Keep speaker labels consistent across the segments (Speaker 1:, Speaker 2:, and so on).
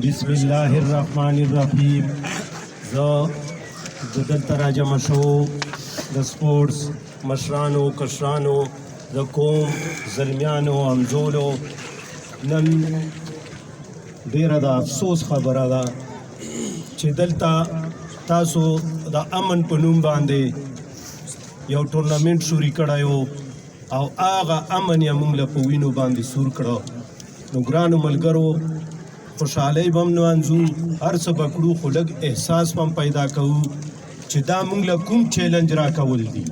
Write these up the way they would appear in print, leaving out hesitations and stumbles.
Speaker 1: بسم الله الرحمن الرحیم. زه د دلته راجمع شوو د سپورټس مشرانو، کشرانو، د قوم زلمیانو، همزولو، نن ډیره د افسوس خبره ده چې دلته تاسو د امن په نوم باندې یو ټورنمنټ شروع کړی و او هغه امن یې موږ له په وینو باندې سور کړو. نو ګرانو ملګرو، خوشحالۍ به هم نمانځو، هر څه به کړو، خو لږ احساس به هم پیدا کوو چې دا موږ له کوم چیلنج راکول دي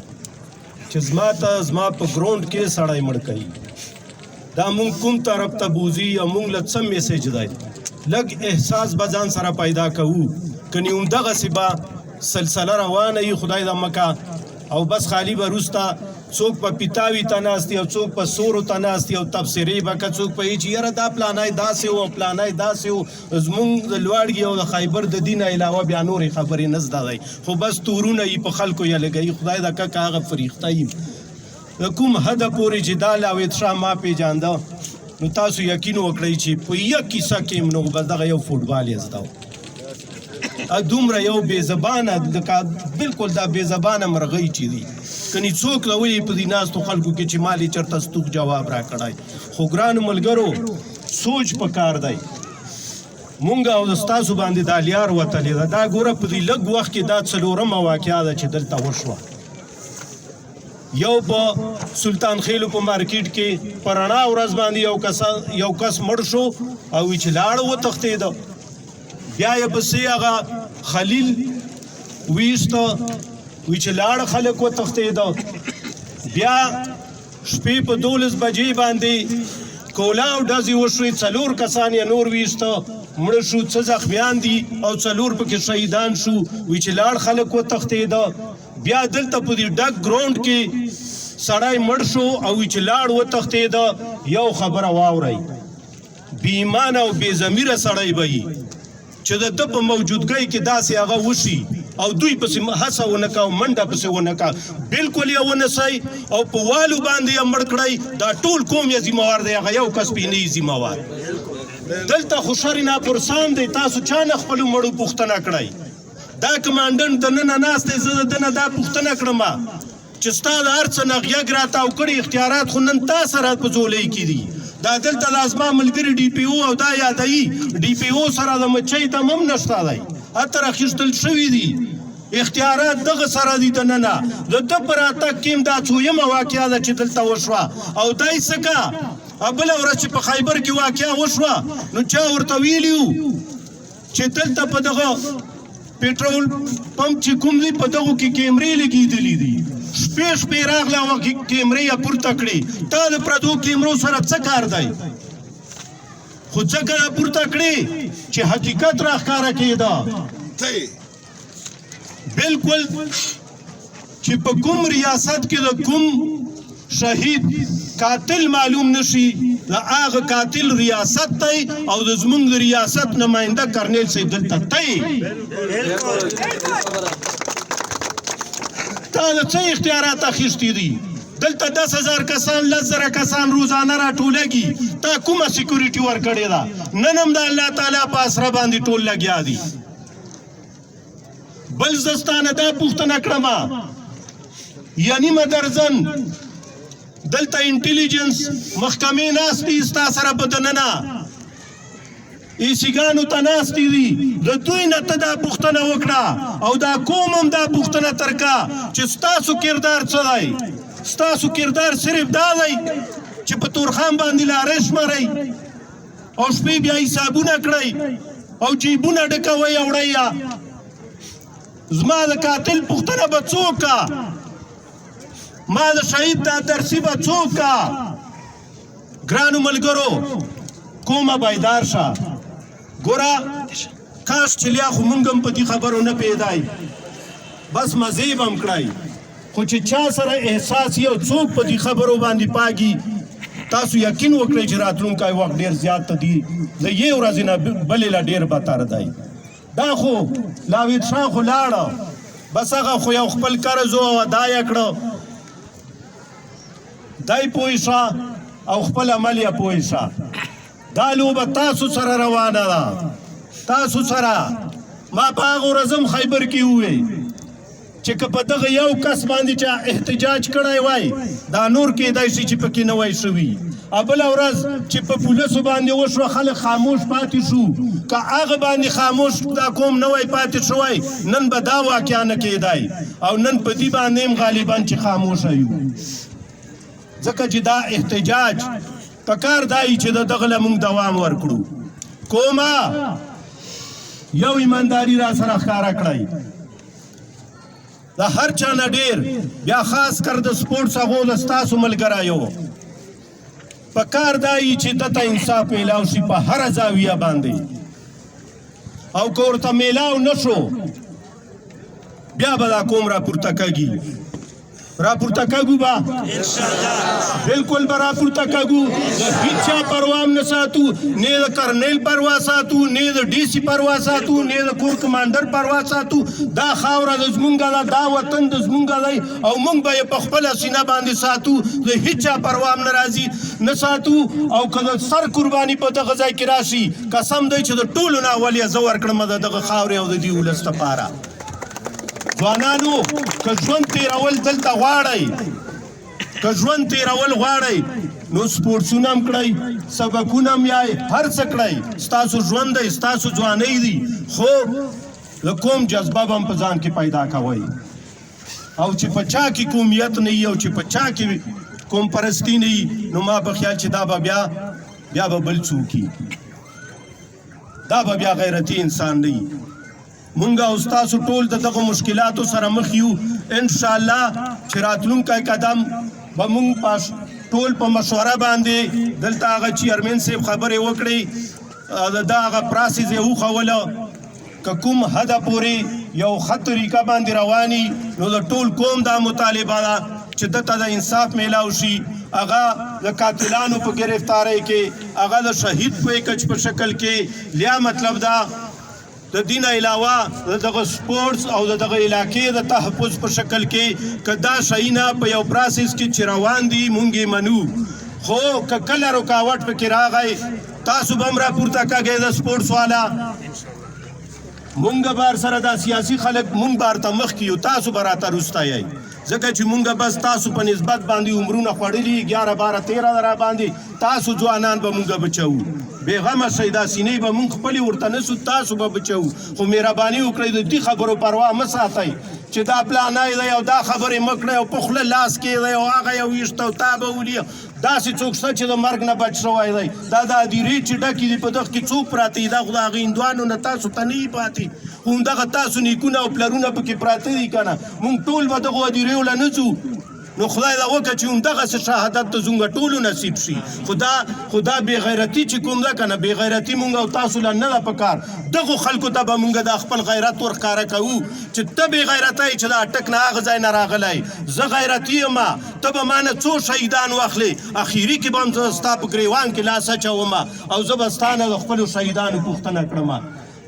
Speaker 1: چې زما ته زما په ګراوند کې سړی مړ کوي. دا مونږ کوم طرف ته بوزي او مونږ له څه میسج دی؟ لږ احساس به ځان سره پیدا کوو، کني همدغسې به سلسله روانه وي. خدای د مکه او بس خالی به روسته څوک په پیتاوي ته ناست دي او څوک په سورو ته ناست دي او تبصرې به که څوک په چې یاره دا پلانی داسې و او پلانی داسې و. زمونږ د لواړګي او د خیبر د دین علاوه بیا نورې خبرې نه زده دی، خو بس تورونه یې په خلکو یې لګوي. خدای د که هغه فریښته یي د کوم حده پورې چې دا لاوید شاه ما پېژانده، نو تاسو یقین وکړئ چې په یو کیسه کې هم نو بس دغه یو فوټبال یې زده و. دومره یو بې زبانه، لکه بالکل دا بې زبانه مرغۍ چې دي، کني څوک له وایي په دې ناستو خلکو کې چې مال یې چېرته ستوک جواب راکړی. خو ګرانو ملګرو، سوچ په کار دی. مونږ او ستاسو باندې دا لیار وتلې ده. دا ګوره، په دې لږ وخت کې دا څلورمه واقعه ده چې دلته وشوه. یو په سلطان خیلو په مارکیټ کې په رڼا ورځ باندې یو کس مړ شو او چې لاړ وتښتېده. بیا یې پسې هغه خلیل ویسته وی چې لاړ خلک وتښتېده. بیا شپې په 12 بجې باندې کولاو ډزې وشوې، څلور کسان یې نور ویسته، مړه شو، څه زخمیان دي او څلور پکې شهیدان شو، وی چې لاړ خلک وتښتېده. بیا دلته په دې ډک ګراوند کې سړی مړ شو او وی چې لاړ وتښتېده. یو خبره واورئ، بې ایمانه او بې ضمیره سړی به وي چې د ده په موجودګۍ کې داسې هغه وشي او دوی پسې هڅه ونه کا او منډه پسې ونه کا، بالکل یې ونه سئ او په والو باندې یې مړ کړئ. دا ټول قوم یې ذمهوار دی، هغه یو کس پې نه ذمهوار. دلته خو شر ناپرسان دی. تاسو چا نه خپلو مړو پوښتنه کړئ؟ دا کمانډنټ دننه ناست دی، زه د ده نه دا پوښتنه کړم چې ستا د هر څه نه غیږ راتاو کړي اختیارات خو نن تا سره په ځولۍ کې دي. دا دلته د زما ملګري ډي پي او او دا یادوي، ډي پي او سره د مچۍ دم هم نشته دی، اتر اخیستل شوي دي، اختیارات دغه سره دي دننه. د ده په راتګ کې هم دا څویمه واقعه ده چې دلته وشوه. او دا یې څه کا، بله ورځ چې په خیبر کې واقعه وشوه، نو چا ورته ویلي وو چې دلته په دغه پټرول پمپ چې کوم دی، په دغو کې کیمرې لګېدلې دي؟ شپې شپې راغله او کیمرې یې پورته کړې. تا د پردو کیمرو سره څه کار دی؟ خو ځکه یې پورته کړې چې حقیقت را ښکاره کېده بالکل چې په کوم ریاست کې د کوم شهید قاتل معلوم نشي، د هغه قاتل ریاست دی او د زمونږ د ریاست نماینده کرنیل صاحب دلته دی. تا د څه اختیارات اخیستي دي؟ دلته 10,000 کسان، 10,000 کسان روزانه راټولېږي، تا کومه سکیورټي ورکړې ده؟ نن هم د الله تعالی په اسره باندې ټول لګیا دي. بل زه ستا نه دا پوښتنه کړم، یعنی مدرزن دلته انټیلیجنس محکمې ناستې، ستا سره په دننه ایسیګانو ته ناستې دي، د دوی نه ته دا پوښتنه وکړه او دا قوم هم دا پوښتنه ترکا چې ستاسو کردار څه دی؟ ستاسو کردار صرف دا دی چې په تورخم باندې لارې شمارئ او شپې بیا حسابونه کړئ او جیبونه ډکوئ او وړئ. زما د قاتل پوښتنه به څوک کا؟ ما د شهید دا درسي به څوک کا؟ ګرانو ملګرو، کومه بیدار شه. ګوره، کاش چې لیا خو مونږ هم په دې خبرو نه پیدای، بس مزې به هم کړای، خو چې چا سره احساس یو څوک په دې خبرو باندې پاګي، تاسو یقین وکړئ چې راتلونکی وخت ډیر زیات دی، د یو ورځې نه بلې لا ډیر بتر دی. دا خو لاوید شاه خو لاړه، بس هغه خو یو خپل قرض او ادا یې کړو، دای پوه شه او خپل عمل یې پوه شه. دا لوبه تاسو سره روانه ده. تاسو سره ما په هغه ورځ هم خیبر کې ووی چې که په دغه یو کس باندې چا احتجاج کړی وای، دا نور کېدای شي چې پکې نه وای شوي. او بله ورځ چې په پولیسو باندې وشوه، خلک خاموش پاتې شو. که هغه باندې خاموش دا قوم نه وای پاتې شوی، نن به دا واقعه نه کېدای. او نن په دې باندې هم غالبا چې خاموشه یو، ځکه چې دا احتجاج پکار دی چې د دغه له موږ دوام ورکړو. کومه یو ایمانداری را سره ښکاره کړئ د هر چا نه ډیر، بیا خاص کر د سپورټس هغو د ستاسو ملګری یو. پکار دی چې دته انصاف میلاو شي په هره زاویه باندې، او که ورته میلاو نه شو بیا به دا قوم راپورته کږي. راپورته کږو به بالکل به راپورته کږو. د هیچا پروا هم نه ساتو، نه د کرنیل پروا ساتو، نه د ډي سي پروا ساتو، نه د کور کمانډر پروا ساتو. دا خاوره د زمونږ ده، دا وطن د زمونږ دی، او مونږ به یې په خپله سینه باندې ساتو. د هیچا پروا هم نه راځي، نه ساتو. او که د سر قرباني په دغه ځای کې راشي، قسم دی چې د ټولو نه اول یې زه ورکړم د دغه خاورې او د دې ولس لپاره. ځوانانو، که ژوند تېرول دلته غواړئ، که ژوند تېرول غواړئ، نو سپورټسونه هم کړئ، سبقونه هم یای، هر څه کړئ. ستاسو ژوند دی، ستاسو ځوانۍ دي، خو د قوم جذبه به هم په ځان کې پیدا کوئ. او چې په چا کې قومیت نه وي او چې په چا کې قوم پرستی نه وي، نو ما په خیال چې دا به بیا به بل څوک وي، دا به بیا غیرتي انسان نه وي. مونږ او ستاسو ټول د دغو مشکلاتو سره مخ یو. انشاءالله چې راتلونکی قدم به مونږ ټول په مشوره باندې، دلته هغه چیرمن صاحب خبرې وکړې، د دا هغه پراسس یې وښوله که کوم حده پورې یو ښه طریقه باندې رواني، نو د ټول قوم دا مطالبه ده چې ده ته د انصاف میلاو شي. هغه د قاتلانو په ګرفتارۍ کې، هغه د شهید پیکج په شکل کې، لیا مطلب دا د دین علاوه د دغه سپورټس او د دغه علاقې د تحفظ په شکل کې، که دا شیونه په یو پروسس کې چې روان دي مونږ یې منو، خو که کله رکاوټ پکې راغی تاسو به هم راپورته کږئ. د سپورټس والا مونږ به سره دا سیاسي خلک مونږ به ورته مخکې یو، تاسو به راته وروسته یئ، ځکه چې مونږ بس تاسو په نسبت باندې عمرونه خوړلي، 11 12 13 را باندې، تاسو ځوانان به مونږ بچوو. بېغمه شئ، دا سینې به مونږ خپلې ورته نه سو، تاسو به بچوو. خو مهرباني وکړئ د دې خبرو پروا مه ساتئ چې دا پلانی دی او دا خبرې مه کړئ او په خوله لاس کېږدئ او هغه یې ویشت او تا به ولي. داسې څوک شته چې د مرګ نه بچ شوی دی؟ دا د هدیرې چې ډکې دي په دغه کې څوک پراته دي؟ دا خو د هغه هندوانو نه تاسو ته نه وي پاتې، خو همدغه تاسو نیکونه او پلرونه پکې پراته دي که نه. مونږ ټول به دغو هدیرو له نه ځو، نو خدای دا وکړه چې همدغسې شهادت ته زموږ ټولو نصیب شي. خو دا بې غیرتي چې کوم ده که نه، بې غیرتي مونږ او تاسو له نه ده پکار. دغو خلکو ته به مونږ دا خپل غیرت ورښکاره کوو چې ته بې غیرته یې چې دا اټک نه هغه ځای نه راغلی، زه غیرتي یم، ته به ما نه څو شهیدان واخلې، اخري کې به هم زه ستا په ګریوان کې لاس اچوم او زه به ستا نه د خپلو شهیدانو پوښتنه کړم.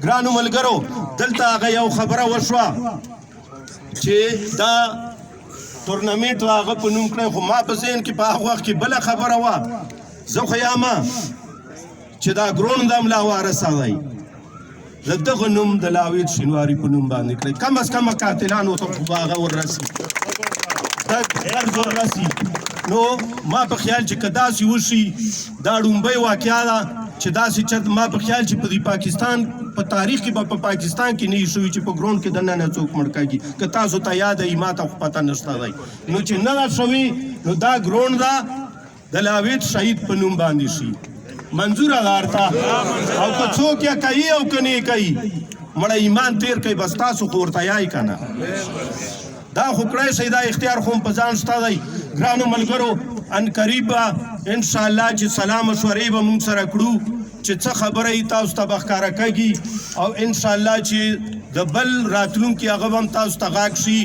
Speaker 1: ګرانو ملګرو، دلته هغه یو خبره وشوه چې دا ټورنمنټ هغه په نوم کړی، خو ما په ذهن کې په هغه وخت کې بله خبره وه. زه خو یم چې دا ګرون د هم لا وارثه دی، د دغه نوم د لاوید شینواري په نوم باندې کړی، کم از کم قاتلانو ته خو به هغه ورسي، درد ورسي. نو ما په خیال چې که داسې وشي، دا ړومبۍ واقعه ده چې داسې چرته ما په خیال چې په دې پاکستان په تاریخ کې به په پاکستان کې نه وي شوي چې په ګراوند کې دننه څوک مړ کږي. که تاسو ته یاد وي، ما ته خو پته نشته دی. نو چې نه ده شوي، نو دا ګراوند ده د لاوید شهید په نوم باندې شي، منظوره ده ورته. او که څوک یې کوي او که نه یې کوي، مړه ایمان تېر کوي، بس تاسو خو ورته یای که نه، دا خو کړی شئ، دا اختیار خو هم په ځان شته دی. ګرانو ملګرو، ان قریب به انشاءالله چې سلا مشورې به مونږ سره کړو چې څه خبره یې تاسو ته به ښکاره کږي، او انشاءالله چې د بل راتلونکي هغه به هم تاسو ته غاږ شي.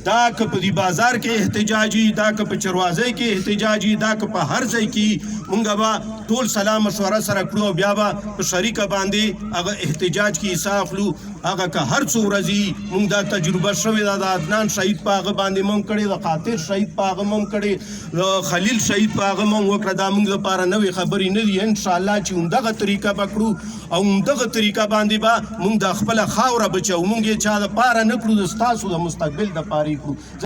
Speaker 1: دا که په دې بازار کې احتجاجي، دا که په چروازۍ کې احتجاجي، دا که په هر ځای کې، مونږ به ټول سلا مشوره سره کړو او بیا به په شریکه باندې هغه احتجاج کې حصه اخلو. هغه که هر څو ورځې مونږ دا تجربه شوې ده. د عدنان شهید په هغه باندې مونږ کړې، د قاطر شهید په هغه مونږ کړې، د خلیل شهید په هغه مونږ وکړه. دا مونږ لپاره نوې خبرې نه دي. ان شاء الله چې همدغه طریقه به کړو او همدغه طریقه باندې به مونږ د خپله خاوره بچو. مونږ یې چا دپاره نه کړو، د ستاسو د مستقبل دپاره یې کړو.